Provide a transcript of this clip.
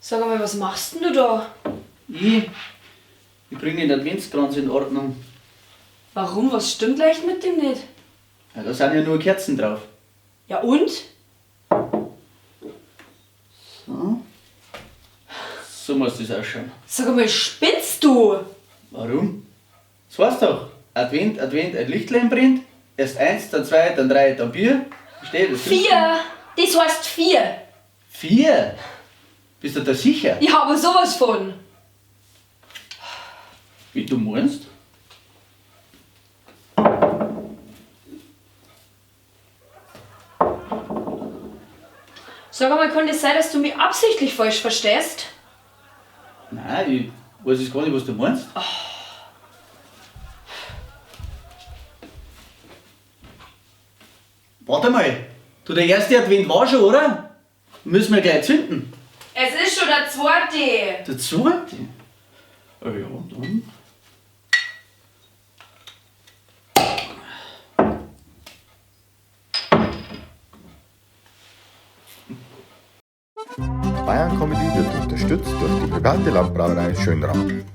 Sag einmal, was machst denn du da? Ich bringe den Adventskranz in Ordnung. Warum? Was stimmt leicht mit dem nicht? Ja, da sind ja nur Kerzen drauf. Ja und? So. So muss das ausschauen. Sag einmal, spinnst du? Warum? Das weißt doch. Advent, Advent, ein Lichtlein brennt. Erst eins, dann zwei, dann drei, dann vier. Versteht das? 4! Das heißt 4! 4? Bist du da sicher? Ja, aber sowas von! Wie du meinst? Sag einmal, kann das sein, dass du mich absichtlich falsch verstehst? Nein, ich weiß jetzt gar nicht, was du meinst. Warte mal, du, der erste Advent war schon, oder? Müssen wir gleich zünden. Es ist schon der zweite! Der zweite? Oh ja, dann. Bayern Comedy wird unterstützt durch die private Landbrauerei Schönram.